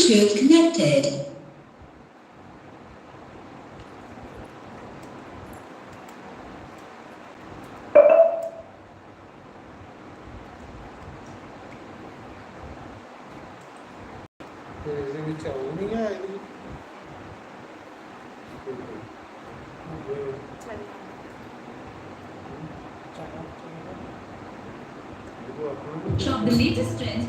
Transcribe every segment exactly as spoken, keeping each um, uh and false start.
Get connected. Shop the latest trends.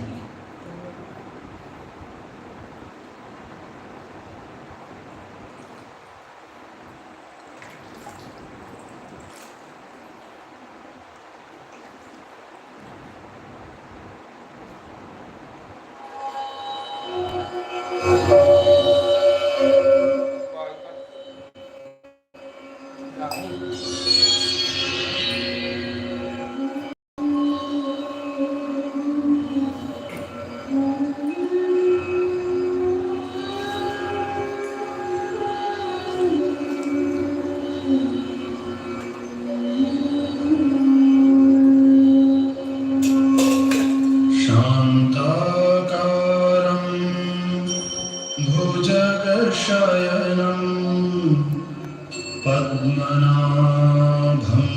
शान्ताकारं भुजगशयनं पद्मनाभं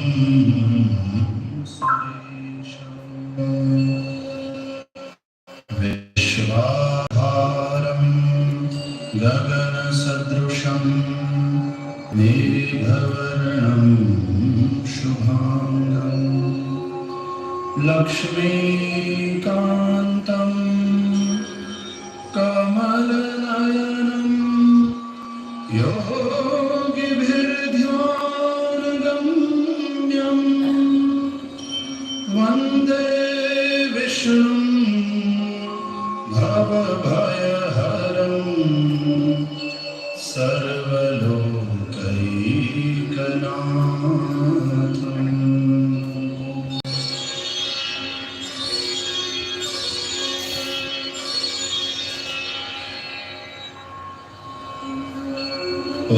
सुरेशम्। विश्वाधारं गगनसदृशं मेघवर्णं शुभाङ्गम्। लक्ष्मीकान्तं कमलनयनं योगिभिर्ध्यानगम्यम्। वन्दे विष्णुं भवभयहरं सर्वलोकैकनाथम्। ॐ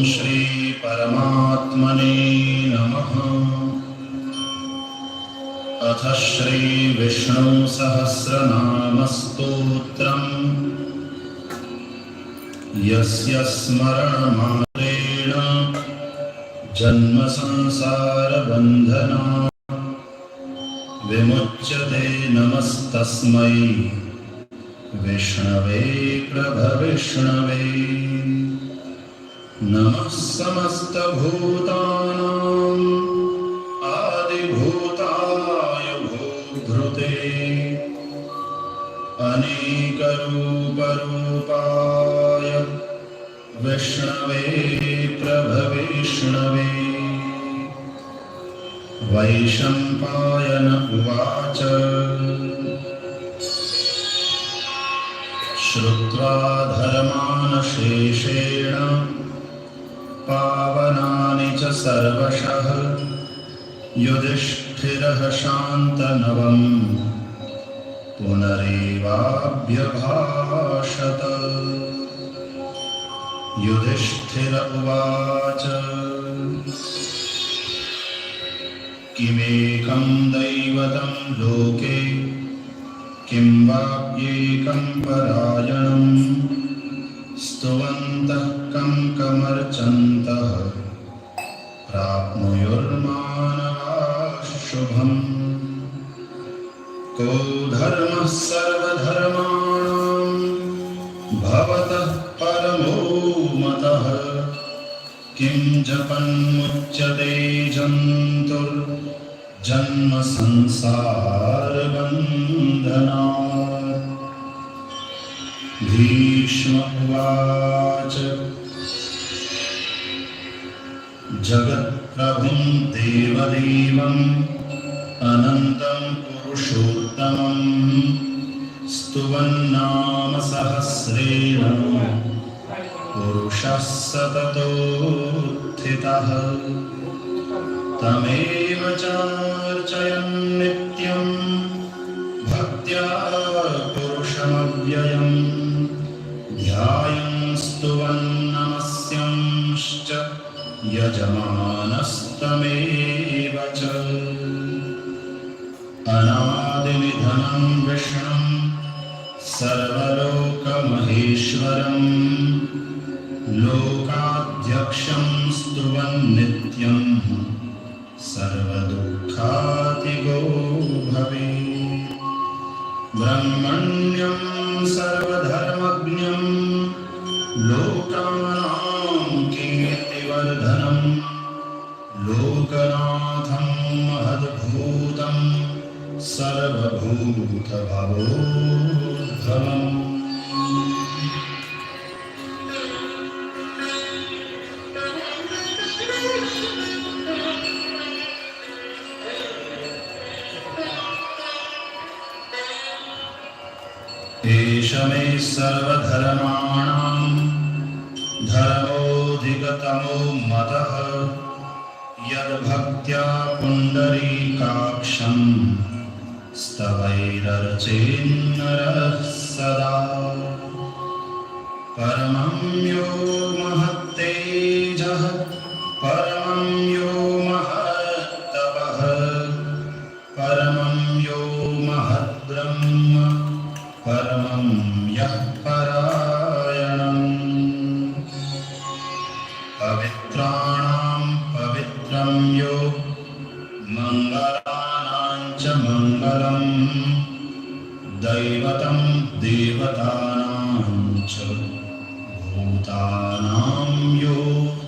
श्री परमात्मने नमः। अथ श्री विष्णु सहस्रनाम स्तोत्रम्। यस्य स्मरणमात्रेण जन्म संसार बन्धना विमुच्यते। नमस्तस्मै विष्णवे प्रभविष्णवे। नमः समस्तभूतानां आदिभूताय भूभृते अनेकरूपरूपाय विष्णवे प्रभविष्णवे। वैशम्पायन उवाच। श्रुत्वा धर्मानशेषेण पावनानि च सर्वशः। युधिष्ठिरः शान्तनवं पुनरेवाभ्यभाषत। युधिष्ठिर उवाच। किमेकं दैवतं लोके किं वाप्येकं परायणम्। स्तुवन्तः कं कमर्चन्तः प्राप्नुयुर्मानवाः शुभम्। को धर्मः सर्वधर्माणां भवतः परमो मतः। किं जपन्मुच्यते जन्तुर्जन्म संसार बन्धनात्। भीष्म उवाच। जगत्प्रभुं देवदेवं अनन्तं पुरुषोत्तमम्। स्तुवन्नाम सहस्रेण पुरुषः सततोत्थितः। तमेव चार्चयन्नित्यं भक्त्या पुरुषमव्ययम्। ध्यायन् स्तुवन्नमस्यांश्च यजमानस्तमेव च। अनादिनिधनं विष्णुं सर्वलोकमहेश्वरं लोकाध्यक्षं स्तुवन्नित्यं सर्वदुःखातिगो भवेत्। ब्रह्मण्यं सर्वधर्मज्ञं लोकानां कीर्तिवर्धनम् लोकनाथं महद्भूतं सर्वभूतभवोद्भवम्। एष मे सर्वधर्माणां धर्मोऽधिकतमो मतः। यद्भक्त्या पुण्डरीकाक्षं स्तवैरर्चेन्नरः सदा। परमं यो महत्तेजः परमं यो महत्तपः परमं यो महद्ब्रह्म परमं यः परायणम्। पवित्राणां पवित्रं यो मङ्गलानां च मङ्गलम्। दैवतं देवतानां च भूतानां यो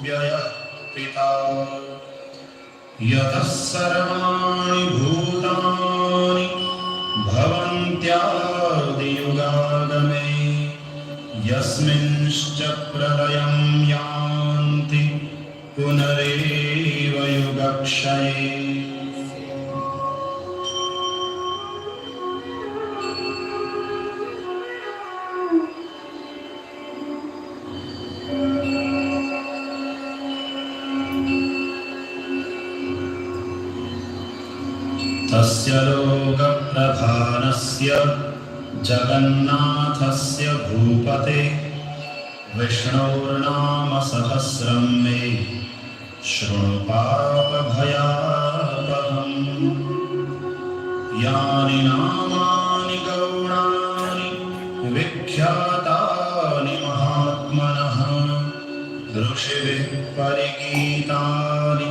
व्ययः पिता। यतः सर्वाणि भूतानि भवन्त्यादियुगागमे। यस्मिंश्च प्रलयं यान्ति पुनरेव युगक्षये। तस्य लोकप्रधानस्य जगन्नाथस्य भूपते विष्णोर्नामसहस्रं मे शृणु पापभयापहम्। यानि नामानि गौणानि विख्यातानि महात्मनः ऋषिभिः परिगीतानि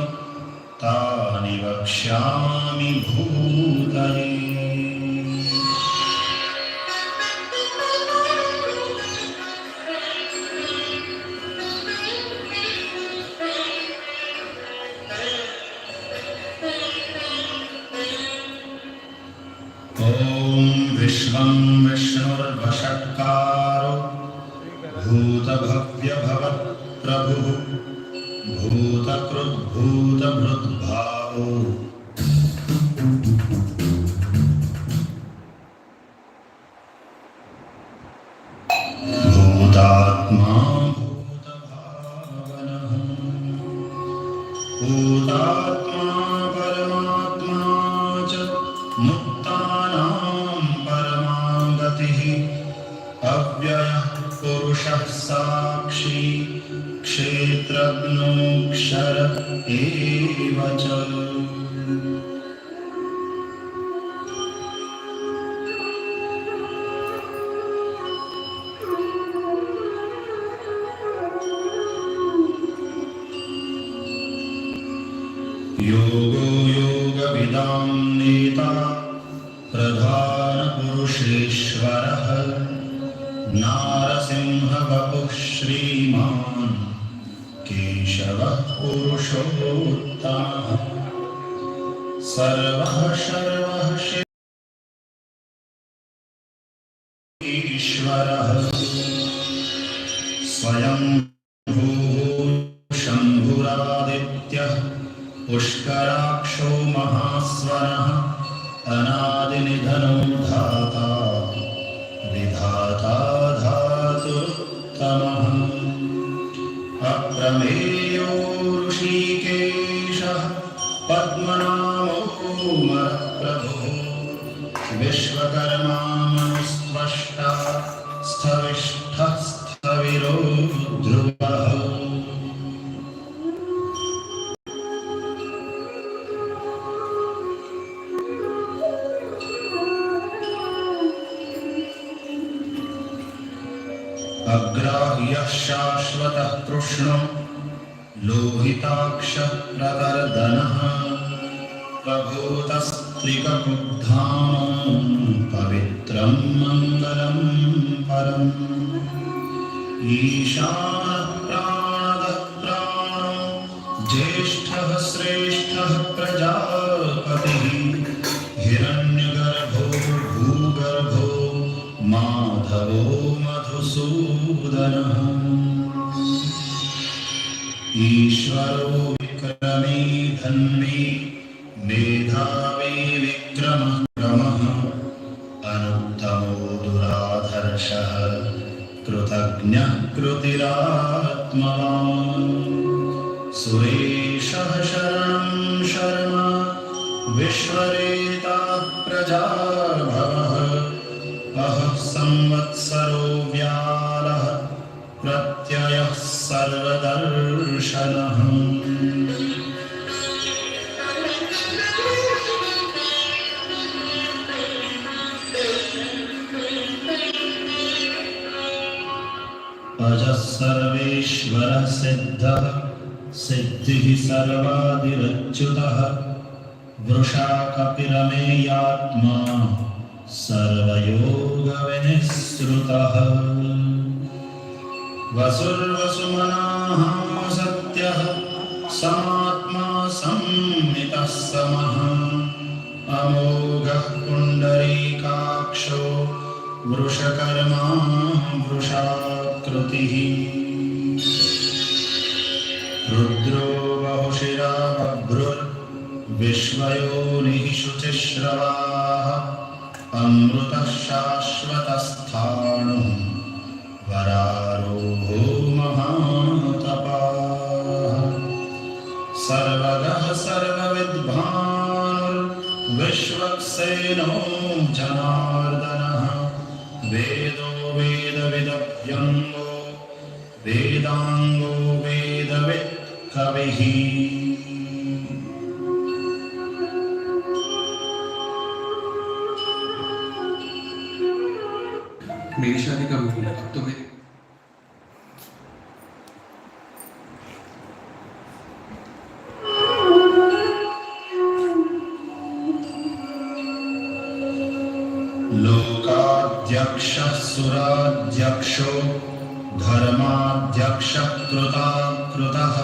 तानि वक्ष्यामि भूतये। ॐ विश्वं विष्णुर्वषट्कारो भूतभव्यभवत्प्रभुः भूतकृद्भूतभृद्भावो भूतात्मा भूतभावनः। भूतात्मा परमात्मा च मुक्तानां परमा गतिः। अव्ययः पुरुषः साक्षी क्षेत्रज्ञोऽक्षर एव च। योगो योगविदां नेता प्रधानपुरुषेश्वरः। नारसिंहवपुः श्रीमान् केशवः पुरुषोत्तमः। सर्वः शर्वः शि- ईश्वरः। स्वयं भूः शम्भुरादित्यः पुष्कराक्षो महास्वनः। अनादिनिधनो धाता विधाता धातुरुत्तमः। अप्रमेयो ऋषिकेशः पद्मनामो मरप्रभुः। विश्वकर्मा मनुस्त्वष्टा स्थविष्ठः स्थविरो ध्रुवः। अग्राह्यः शाश्वतः कृष्णो लोहिताक्षः प्रकर्दनः। प्रभूतस्त्रिककुब्धामं पवित्रं मङ्गलं परम्। ईशानः प्राणदः प्राणो ज्येष्ठः श्रेष्ठः प्रजापतिः। हिरण्यगर्भो भूगर्भो माधवो मधुसूदनः। ईश्वरो विक्रमी धन्वी मेधावी विक्रमक्रमः। अनुत्तमो दुराधर्षः कृतज्ञः कृतिरात्मवान्। सुरेशः शरणं शर्मा विश्वरेताः प्रजाभवः। अहः संवत्सरो व्यालः प्रत्ययः सर्वदर्शनः। अजः सर्वेश्वरः सिद्धः सिद्धिः सर्वादिरच्युतः। वृषा कपिरमेयात्मा सर्वयोगविनिःसृतः। वसुर्वसुमनाहासत्यः समात्मा संमितः समः। अमोघः पुण्डरीकाक्षो वृषकर्मा वृषाकृतिः। रुद्रो बहुशिरा बभ्रुर्विश्वयोनिः शुचिस्रवाः। अमृतः शाश्वतस्थाणुः वरारोहो महातपाः। सर्वगः सर्वविद्भानुर्विश्वक्सेनो जनार्दनः। वेदो वेदविदव्यङ्गो वेदाङ्गो वेदवित् कविः। मेरी शादी कब हुई? अब तो मेरी लोकाध्यक्षः सुराध्यक्षो धर्माध्यक्षः कृताकृतः।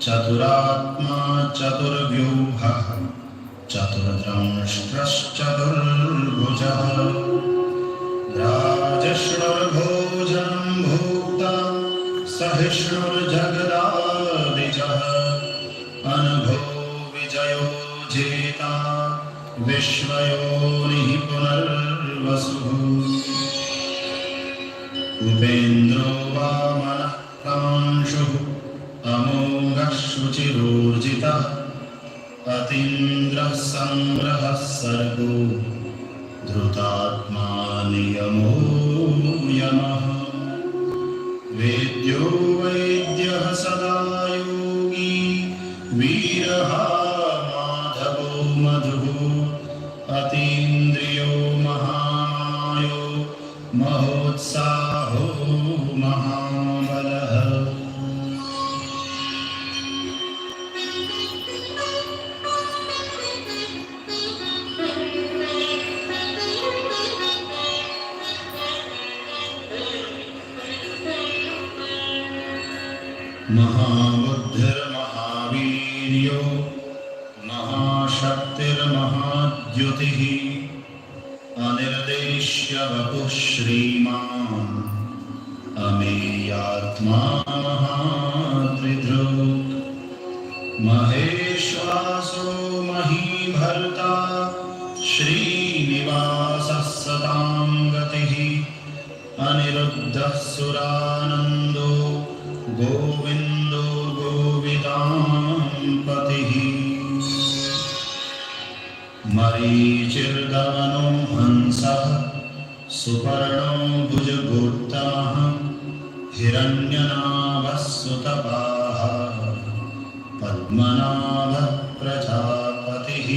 चतुरात्मा चतुर्व्यूहः चतुर्दंष्ट्रश्चतुर्भुजः। राजिष्णुर्भोजनं भोक्ता सहिष्णुर्जगदादिजः। अनघो विजयो जेता विश्वयोनिः पुनर्वसुः। उपेन्द्रो वामनः कमांशुः अमोघः शुचिरूर्जितः। अतीन्द्रः सङ्ग्रहः सर्गो धृतात्मा नियमो यमः। वेद्यो वैद्यः सदा योगी वीरः माधवो मधुः। अतीन्द्रियो महामायो महोत्साहो महाबलः। महाबुद्धिर्महावीर्यो महाशक्तिर्महाद्युतिः। अनिर्देश्यवपुः श्रीमान् अमेयात्मा महात्रिधृक्। महेश्वासो महीभर्ता श्रीनिवासः सतां गतिः। अनिरुद्धः सुरानन्दो गोविन्दो गोवितां पतिः। मरीचिर्दमनो हंसः सुपर्णो भुजगोत्तमः। हिरण्यनाभः सुतपाः पद्मनाभः प्रजापतिः।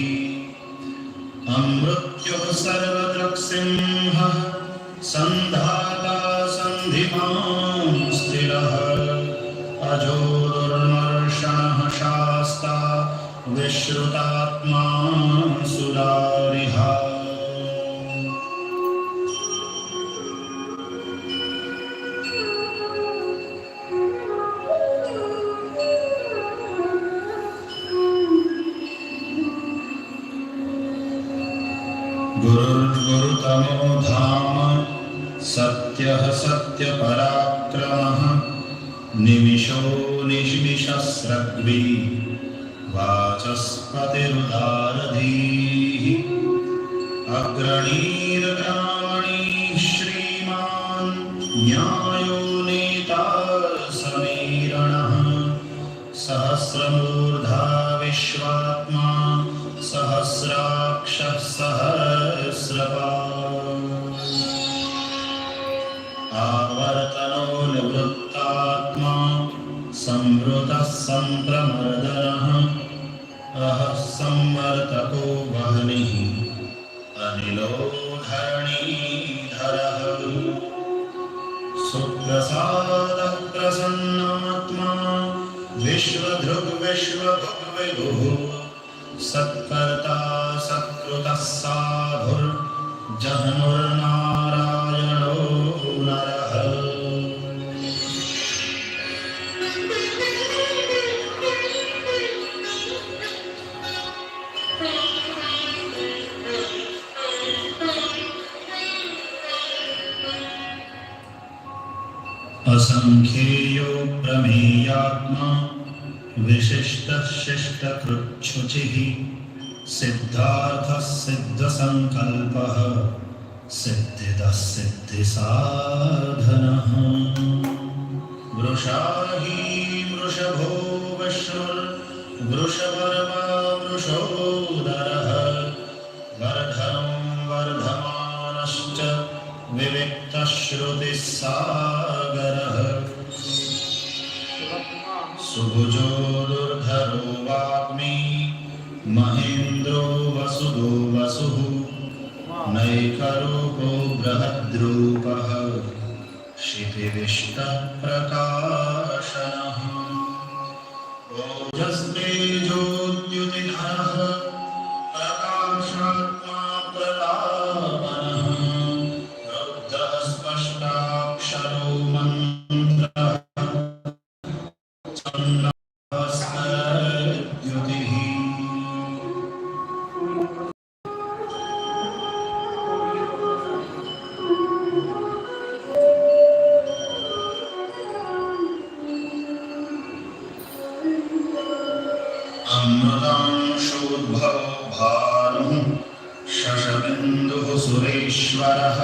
अमृत्युः सर्वदृक्सिंहः सन्धाता सन्धि स्थिरः। अजो दुर्मर्षणः शास्ता विश्रुतात्मा सुरारिहा। गुरुर्गुरुतमो धाम सत्यः सत्यपराक्रमः। निमिषो निमिषस्रग्वी वाचस्पतिरुदारधीः। अग्रणीरग्रामणीः श्रीमान् न्यायो नेता समीरणः। सहस्रमूर्धा विश्वात्मा सहस्राक्षः सहस्रपात्। आवर्तनो निवृत्तात्मा संवृतः संप्रमर्दनः। अहः संवर्तको वह्निः अनिलो धरणीधरः। सुप्रसादः प्रसन्नात्मा विश्वधृग्विश्वभुग्विभुः। सत्कर्ता सत्कृतः साधुर्जह्नुर्नारायणो नरः। असंख्येयो प्रमेयात्मा विशिष्टः शिष्टकृच्छुचिः। सिद्धार्थः सिद्धसंकल्पः सिद्धिदः सिद्धिसाधनः। वृषाही वृषभो विष्णुर्वृषपर्वा वृषोदरः। वर्धनो वर्धमानश्च विविक्तश्रुतिसागरः। सुभुजो दुर्धरो वाग्मी महेन्द्रो वसुदो वसुः। नैकरूपो बृहद्रूपः क्षितिविष्टः प्रकाशनः। ओजस्तेजोद्युतिधरः प्रकाशात्मा प्रतापनः। रुद्रः स्पष्टाक्षरो मन्त्रः छन्दस्करद्युतिः। अमृतांशोद्भवो भानुः शशबिन्दुः सुरेश्वरः।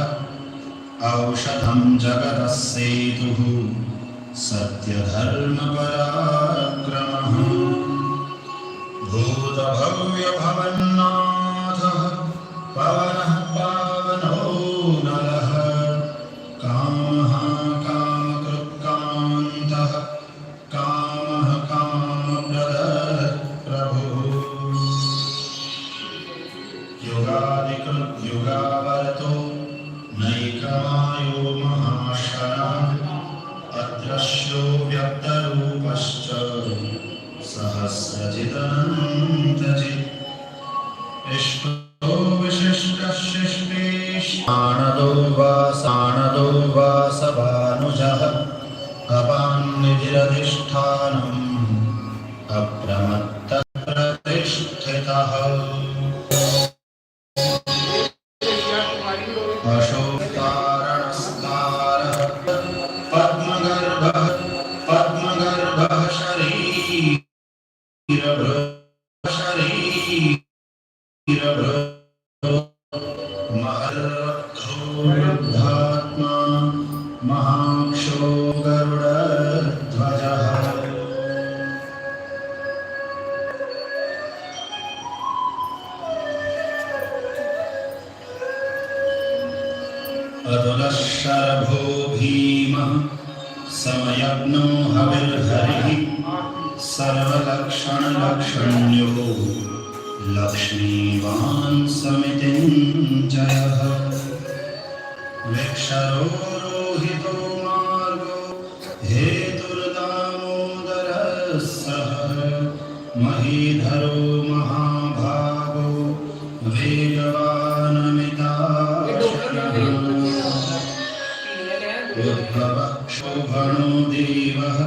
औषधं जगतः सेतुः सत्यधर्मपराक्रमः। भूतभव्यभवन्नाथः पवनः पावनो नरः। कामः कामकृत्कान्तः कामः कामप्रदः प्रभुः। युगादिकृद्युगावरतो नैकमायो महाशनः। अद्रश्यो व्यक्तरूपश्च सहस्रजिदनन्तजित्। इष्टो विशिष्टः शिष्टेष्टाणदो वासाणदो वासवानुजः। अपान्निधिरधिष्ठानम् अप्रमत्तः प्रतिष्ठितः। अशोकतारणस्तारः पद्मगर्भः पद्मगर्भः शरीरभृ शरीरभृ महर्रब्धो वृद्धात्मा महाक्षो गरुडध्वजः। अतुलः शरभो भीमः समयज्ञो हविर्हरिः। सर्वलक्षणलक्षण्यो लक्ष्मीवान् समितिञ्जयः। विक्षरो रोहितो मा सह महीधरो महाभागो वेगवानमिताशनः। उद्भवः क्षोभणो देवः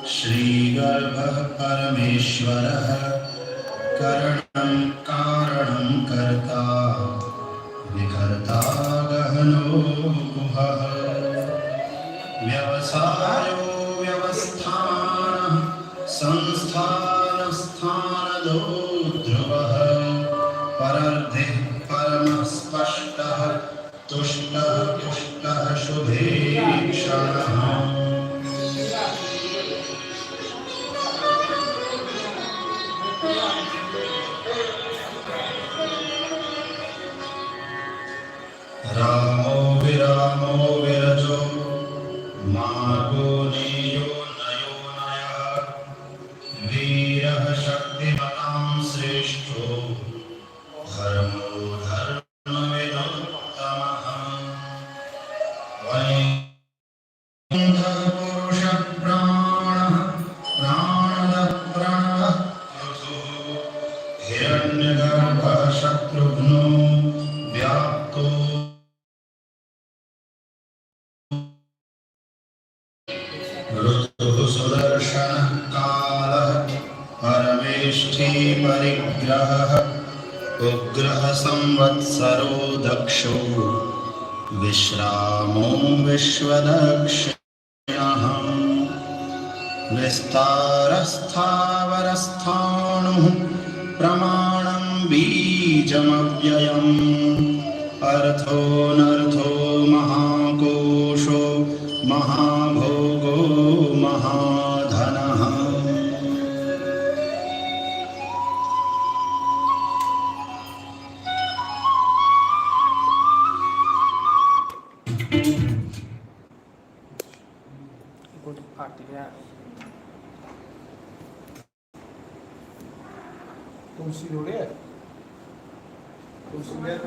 श्रीगर्भः परमेश्वरः। करणं कारणं कर्ता विकर्ता गहनो गुहः। व्यवसायो व्यवस्थानः संस्थानस्थानदो ध्रुवः। परर्धिः परमः स्पष्टः तुष्टः पुष्टः शुभेक्षणः। रामो विरामो विरजो मार्गो नेयो नयो नयः। वीरः शक्तिमतां श्रेष्ठो धर्मो धर्मविदुत्तमः। वैकुण्ठः पुरुषप्राणः प्राणदः प्रणवः पृथुः। हिरण्यगर्भः शत्रुघ्नो व्याप्तो ऋतुः सुदर्शनः कालः परमेष्ठी परिग्रहः। उग्रः संवत्सरो दक्षो विश्रामो विश्वदक्षिणः। विस्तारः स्थावरस्थाणुः प्रमाणं बीजमव्ययम्। अर्थोऽनर्थो महाकोशो महाभोगो महाधनः। तुलसी रोड़े है? तुलसी रोड़े है?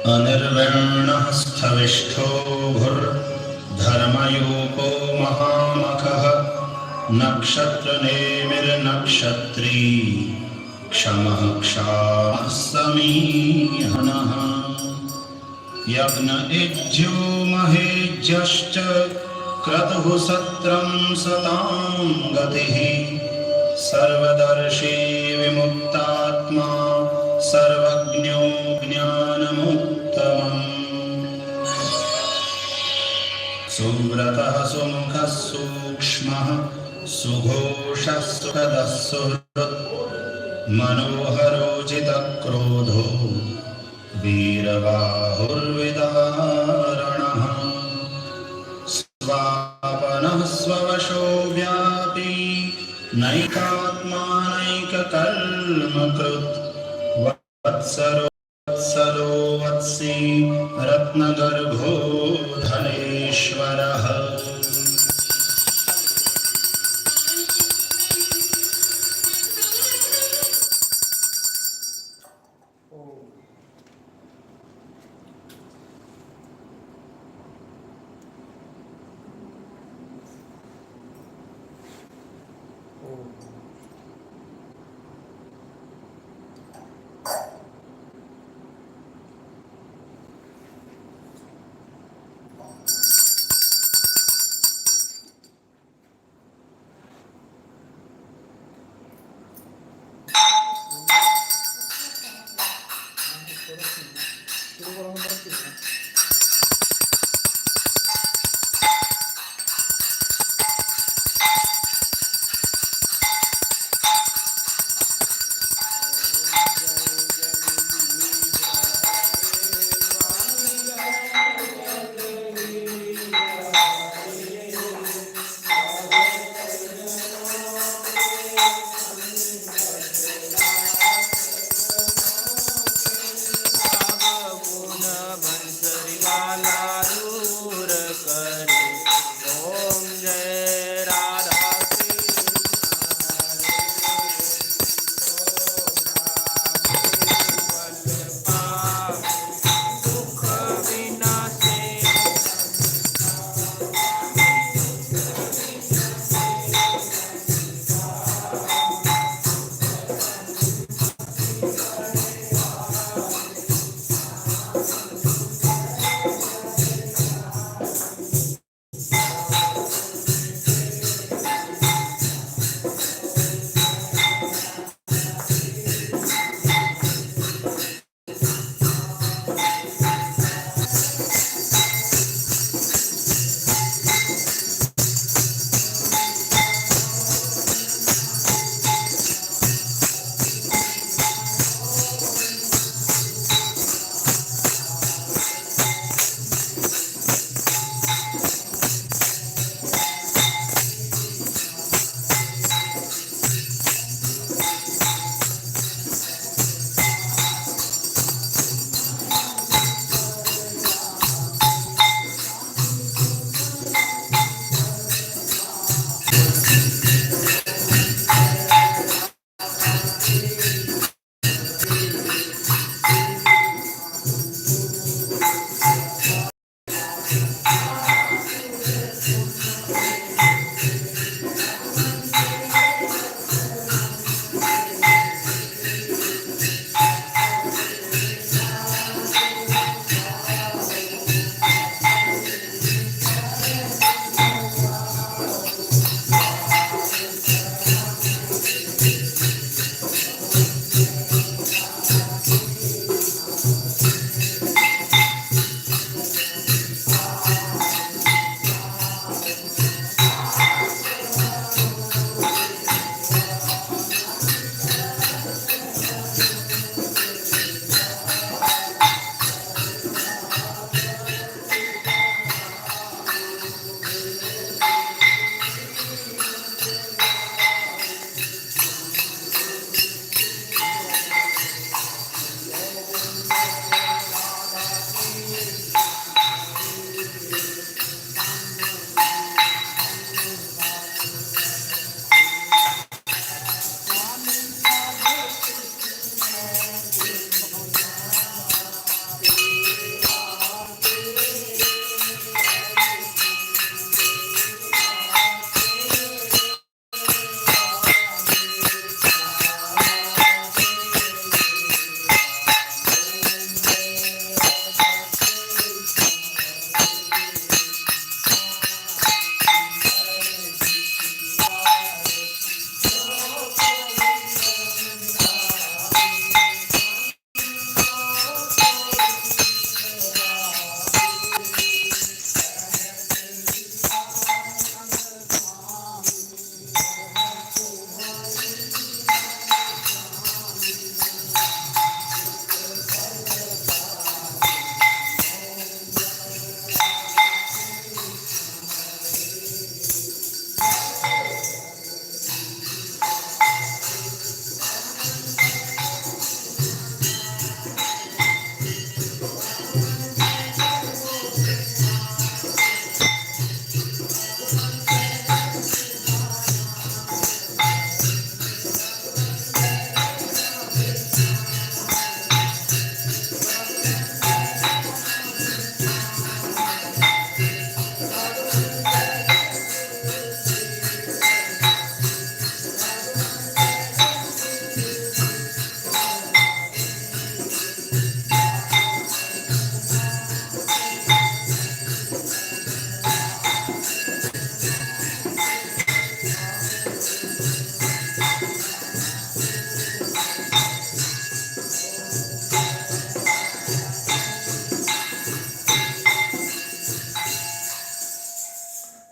अनिर्विण्णः स्थविष्ठोऽभुर्धर्मयूपो महामखः। नक्षत्रनेमिर्नक्षत्री क्षमः क्षामः समीहनः। यज्ञ इज्यो महेज्यश्च क्रतुः सत्रं सतां गतिः। सर्वदर्शी विमुक्तात्मा सर्वज्ञो ज्ञानमुत्तमम्। सुव्रतः सुमुखः सूक्ष्मः सुघोषः सुखदः सुहृत्। मनोहरो जितक्रोधो वीरबाहुर्विदारणः। स्वापनः स्ववशो व्यापी नैकात्मानैककर्मकृत्। वत्सरो वत्सलो वत्सी रत्नगर्भो धनेश्वरः।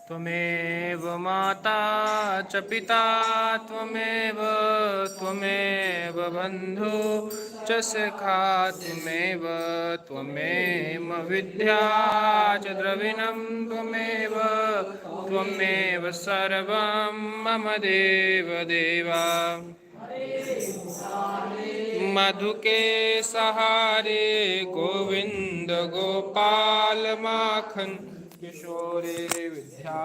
त्वमेव माता च पिता त्वमेव, त्वमेव बन्धु च सखा त्वमेव, त्वमेव विद्या च द्रविणं त्वमेव, त्वमेव सर्वं मम देव देव। मधुकेश हरे गोविन्द गोपाल माखन किशोरे विद्या